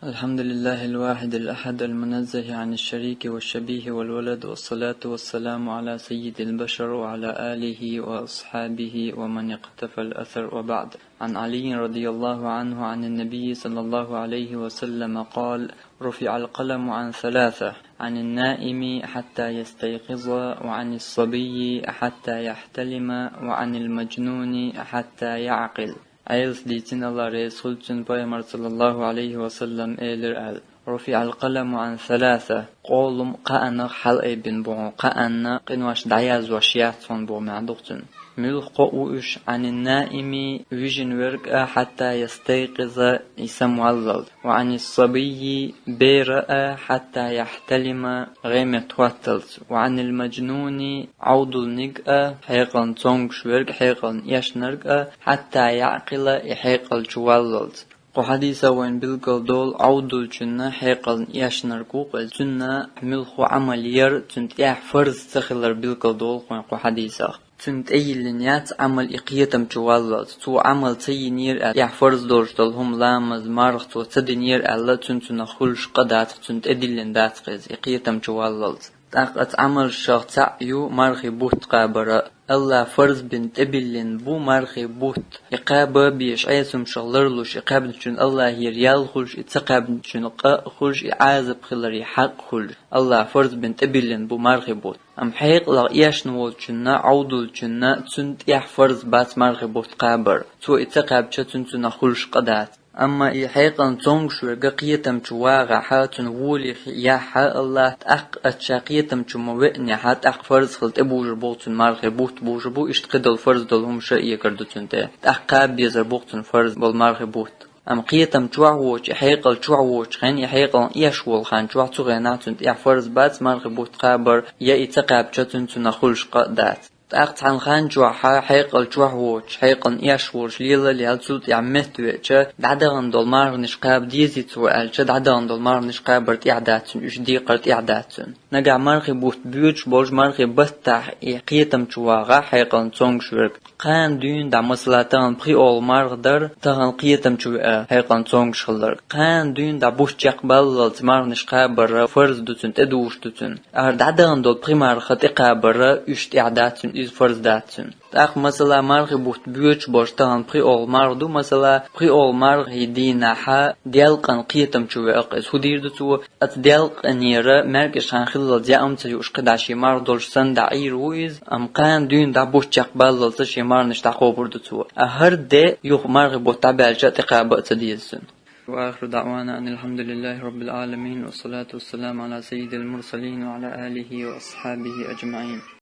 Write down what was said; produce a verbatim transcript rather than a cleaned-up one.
الحمد لله الواحد الأحد المنزه عن الشريك والشبيه والولد، والصلاة والسلام على سيد البشر وعلى آله وأصحابه ومن اقتفى الأثر، وبعد. عن علي رضي الله عنه عن النبي صلى الله عليه وسلم قال: رفع القلم عن ثلاثة: عن النائم حتى يستيقظ، وعن الصبي حتى يحتلم، وعن المجنون حتى يعقل. Ӏелас дийцина, Аллах реза хуьлда цунна, пайхамара, саллаллаху Ӏалайхи ва саллам, элира аьлла: «رفع القلم عن ثلاثة», къолам кхаанах хьалаайбина боху, кхаанна къинош дӀаязвеш яц хьуна боху маьӀна ду-кх цуьнан. Муьлха кхоъ ву уьш? «عن النائم», вижина верг а, «حتى يستيقظ», и самаваллалц, «وعن الصبي», бер а, «حتى يحتلم», гӀеметтахӀотталц, «وعن المجنون», Ӏовдалниг а, хьекъална цомгуш верг, хьекъална эшнарг а, «حتى يعقل», и хьекъал чу валлалц. Кху хьадисах вайна билгал долу Ӏовдалчунна хьекъална эшнарг ву-кх иза, цунна муьлхха Ӏамал яр, цунна тӀехь фарз ца хилар билгал долу-кх вайна кху хьадисах. Цунна тӀейиллина яц Ӏамал и кхетам чу валлалц. Цо Ӏамал ца йинера аьлла, тӀехь фарз долуш долу хӀума, ламаз, марха цо ца динера аьлла, цуьнан цунах хуьлуш къа дац-кх, цунна тӀедиллина дац-кх иза и кхетам чу валлалц. ТӀаккха оцу Ӏамалшах цхьаъ ю мархи бутт кхабар а. Аллах фарз бина тӀебиллина бу мархи бутт. И кхаба а безаш, Ӏеса хӀумнашах ларлуш, и кхаьбначунна Аллахера ял хуьлуш, и ца кхаьбначунна къа а хуьлуш, и Ӏазап хиларе хьакъ хуьлуш. Аллах фарз бина тӀебиллина бу мархи бутт. Амма хьекъалах эшна волчунна, Ӏовдалчунна, цунна тӀехь фарз бац мархи бутт кхабар. Цо и ца кхаьбча, цуьнан цунах хуьлуш къа дац. Амма и хьекъална цомгуш верг кхетам чу вагӀахь, цунна волий яхь Аллах, тӀаккха оцу ша кхетам чу ма веанехь, тӀаккха фарз хила тӀебужур бу-кх цунна мархи бутт, бужур бу, иштта кхидолу фарз долу хӀума ша эгар ду цунна тӀе. ТӀаккха кхаба безар бу-кх цунна фарз болу мархи бутт. Амма кхетам чохь воцуш, и хьекъал чохь воцуш хенахь, и хьекъална эш волу хан чохь, цу хенахь цунна тӀехь фарз бац мархи бутт кхабар, я и ца кхаьбча, цуьнан цунах хуьлуш къа а дац. ТӀаккха цхьана хан чохь, хьекъал чохь воцуш, хьекъална эш волуш лела а лелла, цул тӀаьхьа метта веача, дӀадахана долу марханаш кхаба дезий цо аьлча, дӀадахана долу марханаш кхабар тӀехь дац цуьнан, уьш декхар тӀехь дац цуьнан. Нагахь мархи бутт боьдуш болуш, мархи баттахь и кхетам чу вагӀахь, хьекъална цомгуш верг, кхана дуьйна дӀа, масала, тахана пхиъолгӀа марха дара, тахана кхетам чу веа хьекъална цомгуш хилларг, кхана дуьйна дӀа бутт чекхбаллалц марханаш кхабар фарз ду цуьнан, тӀедужуш ду цуьнан. ХӀара дӀадахана долу пхи марха тӀекхабар уьш тӀехь дац цуьнан, иза фарз дац цуьнан. ТӀаккха, масала, мархи бутт боьдуш болуш тахана пхиъолгӀа марха ду, масала, пхиъолгӀа мархи дийнахь делкъана кхетам чу веа-кх иза. ХӀун дийр ду цо? Оцу делкъанера маьркӀаж хан хиллалц яа ма ца юуш, кхидӀа шен марха долуш санна дӀаӀийр ву иза, амма кхана дуьйна дӀа бутт чекхбаллалц шен марханаш дӀакхобур ду цо. А хӀара де юха мархи бутт дӀабаьлча а тӀекхаба а ца деза цуьнан. وآخر دعوانا أن الحمد لله رب العالمين، والصلاة والسلام على سيد المرسلين وعلى آله وأصحابه أجمعين.